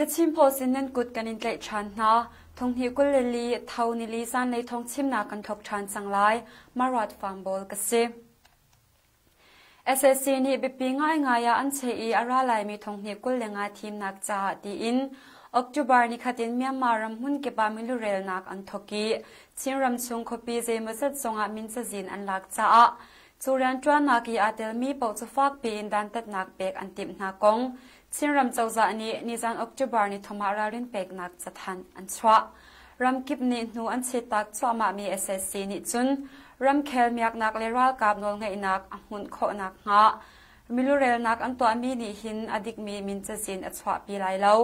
The Chin Post in nan kut kan in tlaih ṭhan hna. Thonghnih 24 tho nili zanlei thawng chimnak kan thawk ṭhan cang lai. Maruat Fangbawl ka si. SSC nih biapi ngaingai ah an cheh i a ra laimi thonghnih 25 thimnak caah tiin October nikhat in Myanmar ram hmunkip ah milurelnak an thawk i Chinram chung khuapi zeimawzat zongah min cazin an lak caah cu rianṭuannak i aa telmi paoh cu fakpi in dantatnak pek an timh hna kong Chinram cozah nih nizan October ni thum ah ralrin peknak cathanh an chuah. Ramkip nih hnu an chiattak cuahmahmi SSC nih cun ramkhel miaknak le ralkap nawlngeihnak a hmunh khawh nakhnga milurelnak an tuahmi nih hin a dikmi min cazin a chuahpi lai lo.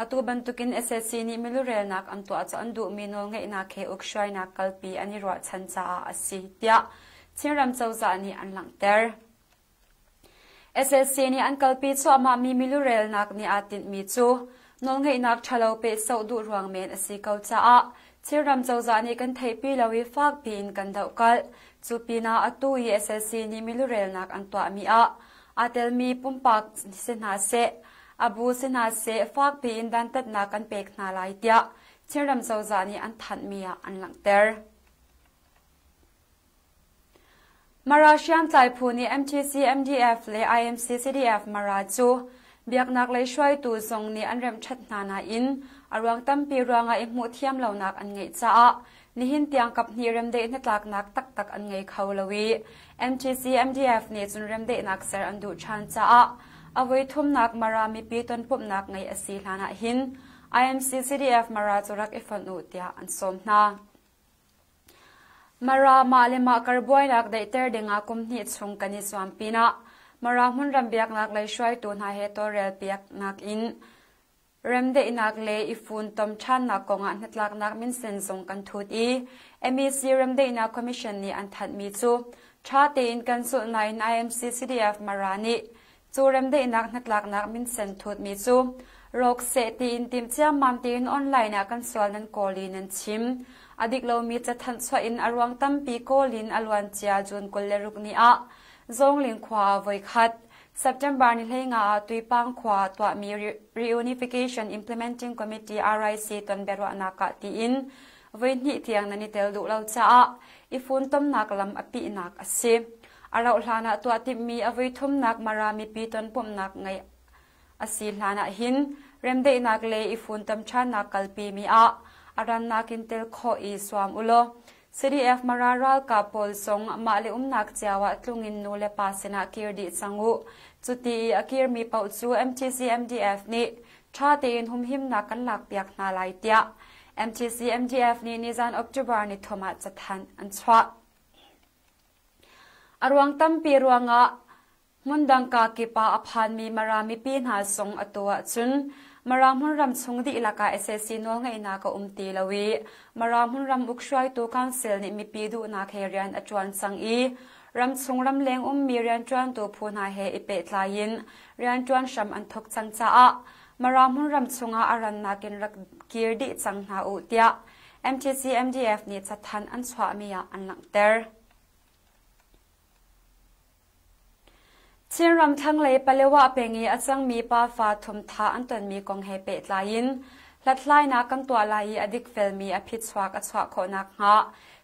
Atu bantukin SSC nih milurelnak an tuah cu an duhmi nawlngeihnak he ukhruainak kalpi an i ruahchan caah a si, tiah Chinram cozah nih an langhter. SSC nih an kalpi cuahmahmi milurelnak nih aa tinhmi cu nawlngeihnak ṭhalo pehsoh duh ruang men a si ko caah Chinram cozah nih kan theihpi lo i fakpi in kan dohkalh. Cu pinah atu i SSC nih milurelnak an tuahmi ah aa telmi pumpak si hna seh, a bu si hna seh fakpi in dantatnak kan pek hna lai tiah Chinram cozah nih an thanhmi ah an langhter. Mara hriamtlai phu nih MTC, MDF le IMC CDF Mara cu biaknak lei hruaitu zong nih an remh ṭhat hna nain a ruang tampi ruangah i hmuh thiam lonak an ngeih caah nihin tiang kaphnih remdaih hnatlaknak taktak an ngei kho lo i MTC, MDF nih cun remdaihnak ser an duh ṭhan caah a voi thumnak Mara mipi tonpumhnak ngeih a si hlan ah hin IMC CDF Mara cu rak i fonh u tiah an sawm hna. Mara mah le mah kar buainak daihter dingah kum hnih chung kan i zuam pinah Mara hmunram biaknak lei hruaitu hna he tawlrelpiaknak in remdaihnak le i funtom ṭhannak kongah hnatlaknak minsen zong kan thut i MEC Remdaihnak Commission nih an thanhmi cu ṭha tein kan zulh nain IMC CDF Mara nih Cu remdaihnak hnatlaknak minsen thutmi cu rawk seh tiin tim ciammam tein online ah kan sual nan kawl i nan chim. A dik lomi cathanh chuah in a ruang tampi kawl in a luancia June 26 ni ah Zawngling khua ah voikhat, September ni 15 ah Tuipang khua ah tuahmi Reunification Implementing Committee RIC ton biaruahnak ah tiin voihnih tiang nan i tel duh lo caah i funtomnak lam a pihnak a si. A rauhhlan ah tuah timhmi a voithumnak Mara mipi tonpumhnak ngeih a si hlan ah hin remdaihnak le i funtom ṭhannak kalpimi ah a rannak in tel khawh i zuam ulaw CDF Mara ralkap pawl zong mah le umnak cio ah tlung in nu le pa sinah kir dih cang u. Cuti i a kirmi paoh cu MTC MDF nih ṭha tein humhimnak kan lakpiak hna lai tiah MTC MDF nih nizan October ni thum ah cathanh an chuah. A ruang tampi ruangah hmundang kakip ah a phanmi Mara mipi hna zong atu ahcun Mara hmunram chung dihlak ah sac nawlngeihnak a um ti lo i Mara hmunram ukhruaitu council nih mipi duhnak he rian a ṭuan cang i ramchung ramleng ummi rianṭuantu phu hna he i pehtlai in rianṭuan hram an thawk cang caah Mara hmunram chungah a rannak in rak kir dih cang hna u tiah MTC MDF nih cathanh an chuahmi ah an langhter. Chinram thlanglei Palewa peng i a cangmi pafa thum thah an tonmi kong he pehtlai in hlathlainak kan tuah lai i a dikfelmi a phichuak a chuah khawh nakhnga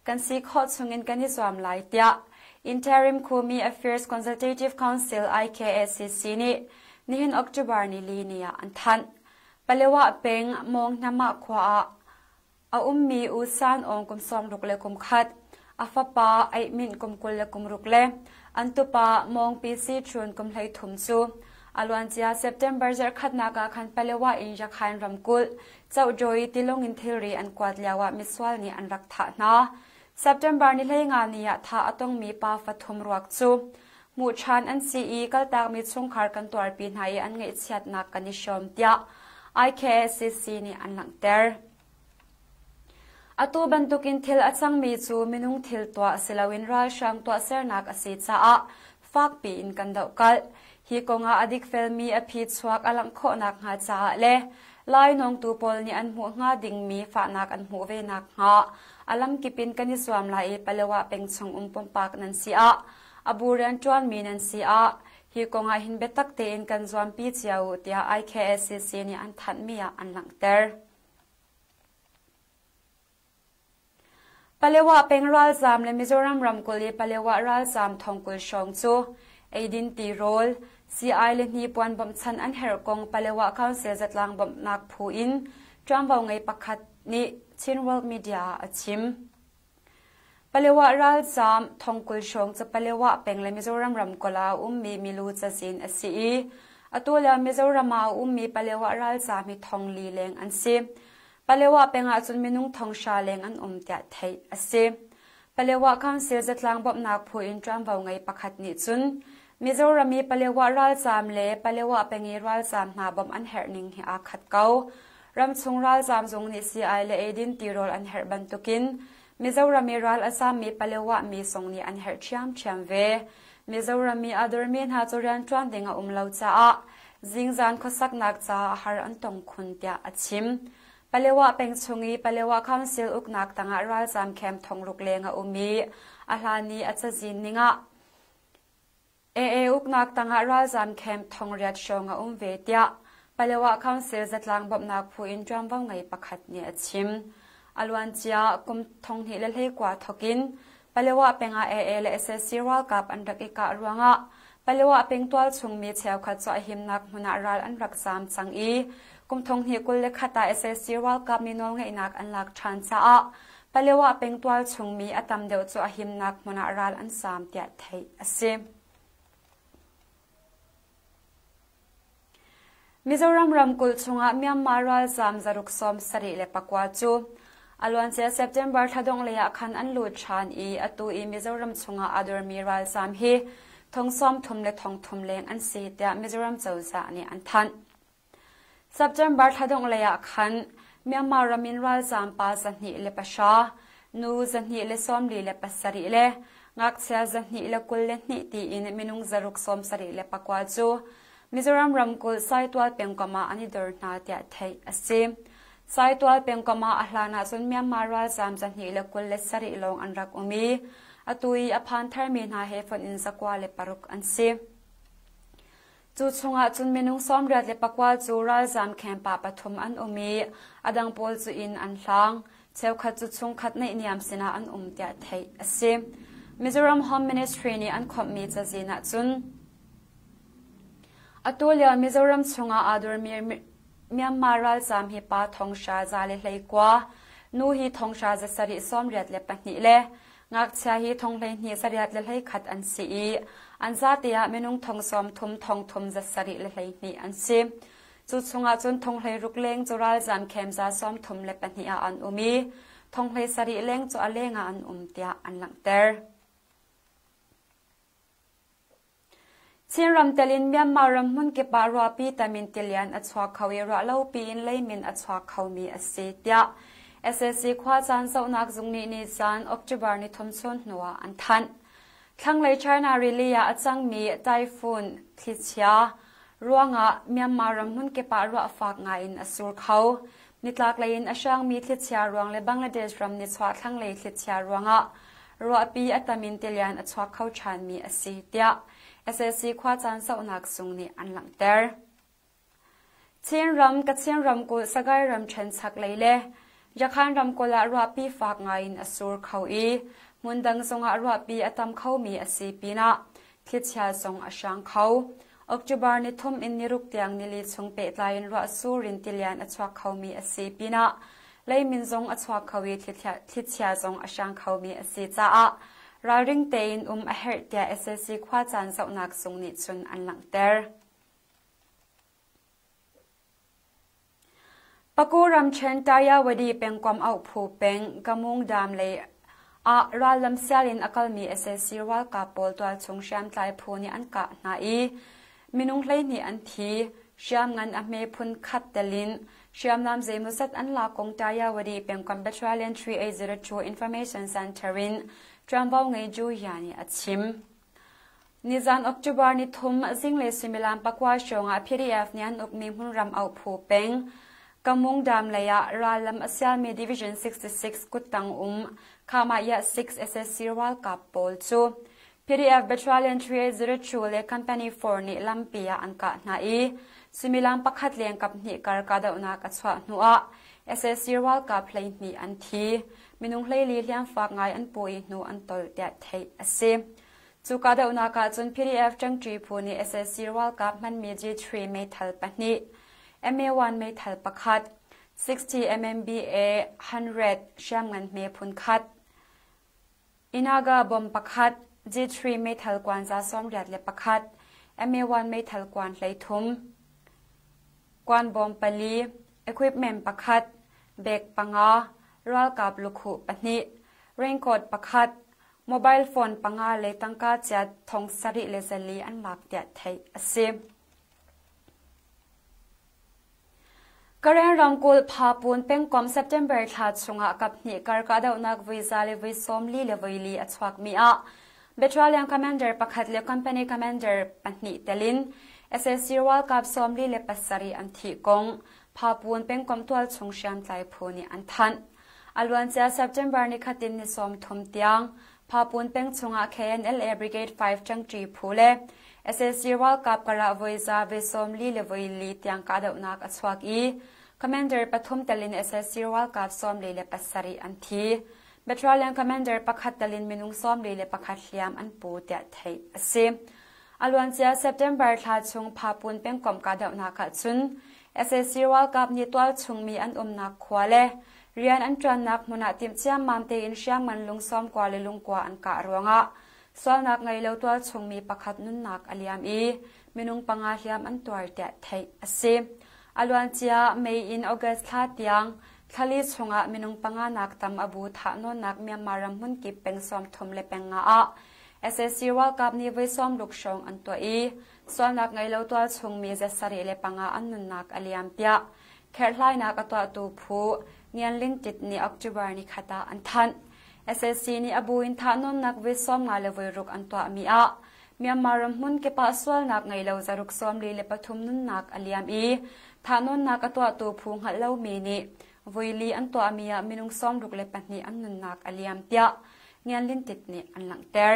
kan si khawh chungin kan i zuam lai tiah Interim Khumi Affairs Consultative Council IKACC nih nihin October ni li ni ah an thanh. Palewa peng Mawnghnamah khua ah A ummi U San Aung kum 60 le kum khat, a fapa Aih Minh kum 26 le an tupa Mawng Pi Si Chun kum 33 cu a luancia September zarhkhatnak ah khan Palewa in Rakhine ramkulh Chohjawi tilawng in thilri an kuat lioah misual nih an rak thah hna. September ni 15 ni ah thah a tongmi pa fathum ruak cu hmuh ṭhan an si i kaltakmi chungkhar kan tuarpi hna i an ngaihchiatnak kan i hrawm tiah IKSCC nih an langhter. Atu bantukin thil a cangmi cu minung thil tuah si loin ralhrang tuahsernak a si caah fakpi in kan dohkalh. Hi kongah a dikfelmi a phi chuak a langh khawh nakhnga caah le lainawngtu pawl nih an hmuh hnga dingmi fahnak an hmuh ve nakhnga a lamkip in kan i zuam lai i Palewa peng chung um pumpak nan si ah, a bu rianṭuanmi nan si ah, Hi kong ah hin biatak tein kan zuampi cio u tiah IKSCC nih an thanhmi ah an langhter. Palewa peng ralzaam le Mizoram ramkulh i Palewa ralzaam thongkul hrawng cu eidin tirawl, sii-ai le hnipuan bawmhchanh an herh kong Palewa Council zatlang bawmhnak phu in ṭuanvo ngei pakhat nih Chin World Media ah a chim. Palewa ralzaam thongkul hrawng cu Palewa peng le Mizoram ramkulh ah a ummi milu cazin a si i atu lio Mizoram ah a ummi Palewa ralzaam hi thongli leng an si. Palewa peng ahcun minung thonghra leng an um tiah theih a si. Palewa Council zatlang bawmhnak phu in ṭuanvo ngei pakhat nih cun Mizoram i Palewa ralzaam le Palewa peng i ralzaam hna bawmh an herh ning hi aa khat ko. Ramchung ralzaam zung nih sii-ai le eidin tirawl an herh bantukin Mizoram i ral a zaammi Palewa mi zong nih an herh ṭhiamṭhiam ve. Mizoram i aa dormi hna cu rianṭuan ding a um lo caah zingzan khuasaknak caah har an tong khun tiah a chim. Palewa peng chung i Palewa Council uknak tangah ralzaam camp thongruk leng a um i a hlan i a cazin ningah AA uknak tangah ralzaam camp thongriat hrawng a um ve tiah Palewa Council zatlang bawmhnak phu in ṭuanvo ngei pakhat nih a chim. A luancia kum 2019 thawkin Palewa peng ah AA le sac ralkap an rak i kah ruangah Palewa peng tualchung mi cheukhat cu a himnak hmun ah ral an rak zaam cang i kum 2021 ah sac ralkap nih nawlngeihnak an lak ṭhan caah Palewa peng tualchung mi a tam deuh cu a himnak hmun ah ral an zaam tiah theih a si. Mizoram ramkulh chungah Myanmar ralzaam zaruk 74 cu a luancia September thla dongh lei ah khan an lut ṭhan i atu i Mizoram chungah aa dormi ralzaam hi thong 30 le thong thum leng an si tiah Mizoram cozah nih an thanh. September thla dongh lei ah khan Myanmar ram in ralzaam pa 210, nu 247 le ngakchia 222 tiin minung zaruk 74 cu Mizoram ramkulh Saitual pengkomh ah an i dor hna tiah theih a si. Saitual pengkomh ah a hlan ahcun Myanmar ralzaam 227 lawng an rak um i atu i a phan tharmi hna he fonh in 96 an si. Cu chungah cun minung 84 cu ralzaam camp ah pathum an um i a dang pawl cu inn an hlang. Cheukhat cu chungkhat naihniam sinah an um tiah theih a si. Mizoram Home Ministry nih an khawmhmi cazin ah cun atu lio Mizoram chungah aa durmi Myanmar ralzaam hi pa thonghra 119, nu hi thonghra 782 le Ngakchia hi thong 12 821 an si i an zate ah minung thong 30 thong thum 712 an si. Cu chungah cun thong 16 leng cu ralzaam khem 32 ah an um i thong 17 leng cu a leng ah an um tiah an langhter. Chinram tel in Myanmar ram hmunkip ah ruahpi tam in tilian a chuak kho i ruahlopi in leimin a chuak khomi a si, tiah sac khuacaan zohnak zung nih nizan October nithum chun hnu ah an thanh. Thlanglei China rili ah a cangmi typhoon thlichia ruangah Myanmar ram hmunkip ah ruah fak ngai in a sur kho. Nitlaklei in a hrangmi thlichia ruang le Bangladesh ram nichuah thlanglei thlichia ruangah ruahpi a tam in tilian a chuak kho ṭhanmi a si, tiah sac khuacaan zohnak zung nih an langhter. Chinram, Kachin ramkulh, Sagaing ramṭhen chaklei le Yakhan ramkulh ah ruahpi fak ngaiin a sur kho i hmundang zongah ruahpi a tam khomi a si pinah thlichia zong a hrang kho. October nithum in niruk tiang nili chung pehtlai in ruahsur in tilian a chuak khomi a si pinah leimin zong a chuak kho i thlichia zong a hrang khomi a si caah ralring tein um a herh tiah sac khuacaan zohnak zung nih cun an langhter. Paku ramṭhen Tayawadi pengkomh auhphu peng Gamung Dam lei ah rallam sial in a kalmi sac ralkap pawl tualchung hriamtlai phu nih an kah hna i minung 12 an thi. Hriamngan a hme phun khat tel in hriamnam zeimawzat an lak kong Tayawadi pengkomh Battalion 3802 Information Center in ṭuanvo ngei Ju Ya nih a chim. Nizan October nithum zinglei suimilam pakua hrawng ah PDF nih an ukmi hmunram auhphu peng Kamung Dam lei ah rallam a sialmi Division 66 kuttang um Khamah 6 SSC ralkap pawl cu PDF Battalion 3802 le Company 4 nih lampi ah an kah hna i suimilam pakhat leng kaphnih kar kahdohnak a chuah hnuah sac ralkap 12 an thi. Minung 14 hliamfak ngai an pu i hnu an tolh tiah theih a si. Cu kahdohnak ah cun PDF ṭangṭi phu nih sac ralkap hmanmi G3 meithal pahnih, MA1 meithal pakhat, 60 MMBA 100 hriamngan hme phun khat, Inaga bomb pakhat, G3 meithal kuan 81, MA1 meithal kuan 13, kuan bawm pali, equipment pakhat, bag panga, ralkap lukhuh pahnih, raincoat pakhat, mobile phone panga le tangka chiat 7400 an lak tiah theih a si. Karen ramkulh Phapun pengkomh September thla chungah kaphnih kar kahdohnak voi za le voi 44 le voi li a chuakmi ah Battalion Commander pakhat le Company Commander pahnih telin sac ralkap 47 an thih kong Phapun pengkomh tualchung hriamtlai phu nih an thanh. A luancia September nikhat in ni 30 tiang Phapun peng chungah KNLA Brigade 5 ṭangṭi phu le sac ralkap karah voi za voi 44 le voi li tiang kahdohnak a chuak i Commander pathum telin sac ralkap 47 an thi. Battalion Commander pakhat telin minung 41 hliam an pu tiah theih a si. A luancia September thla chung Phapun pengkomh kahdohnak ah cun sac ralkap nih tualchungmi an umnak khua le Rian an ṭuannak hmun ah timh ciammam tein hriamngan lungsawm kua le lungkua an kah ruangah sualnak ngei lo tualchungmi pakhat nunnak a liam i minung panga hliam an tuar tiah theih a si. A luancia May in August thla tiang thlali chungah minung panga nak tam a bu thahnawnnak Myanmar ram hmunkip peng 30 le peng nga ah sac ralkap nih voi 60 hrawng an tuah i sualnak ngei lo tualchungmi 75 an nunnak a liam tiah Kherhhlainak a tuahtu phu Ngianling Tit nih October nikhat ah an thanh. Sac nih a bu in thahnawnnak voi 50 le voi ruk an tuahmi ah Myanmar ram hmun kip ah sualnak ngei lo 143 nunnak a liam i thahnawnnak a tuahtu phu hngalh lomi nih voi li an tuahmi ah minung 62 an nunnak a liam tiah Ngianlin Tit nih an langhter.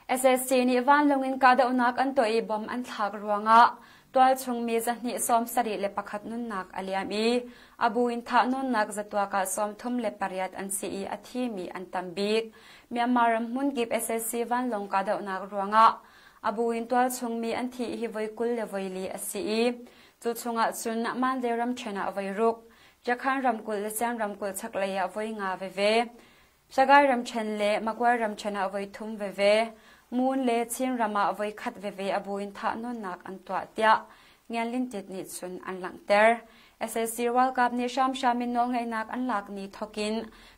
Sac nih vanlawng in kahdohnak an tuah i bomb an thlak ruangah tualchung mi 271 nunnak a liam i a bu in thahnawnnak zatuak ah 38 an si i a thimi an tam bik. Myanmar ram hmunkip sac vanlawng kahdohnak ruangah a bu in tualchung mi an thih hi voi 20 le voi li a si i cu chungah cun Mandalay ramṭhen ah voi ruk, Jakhan ramkulh le Sian ramkulh chaklei ah voi nga veve, Sagaing ramṭhen le Magway ramṭhen ah voi thum veve, Ngun le Chinram ah voi khat veve a bu in thahnawnnak an tuah tiah Ngianlin Tit nih cun an langhter. Sac ralkap nih hramhram in nawlngeihnak an lak ni thokin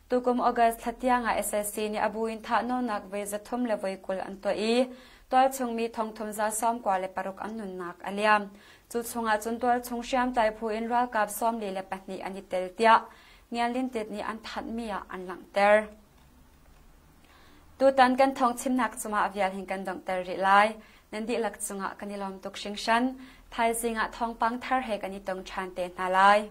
tukum August thla tiang ah sac nih a bu in thahnawnnak voi 300 le voi 20 an tuah i tualchung mi 3396 an nunnak a liam. Cu chungah cun tualchung hriamtlai phu in ralkap 42 an i tel tiah Ngianlin Tit nih an thanhmi ah an langhter. Tutan kan thawng chimnak cungah vial hin kan donghter rih lai. Nan dihlak cungah kan i lawm tuk hringhran. Thaizing ah thawngpang thar he kan i tong ṭhan te hna lai.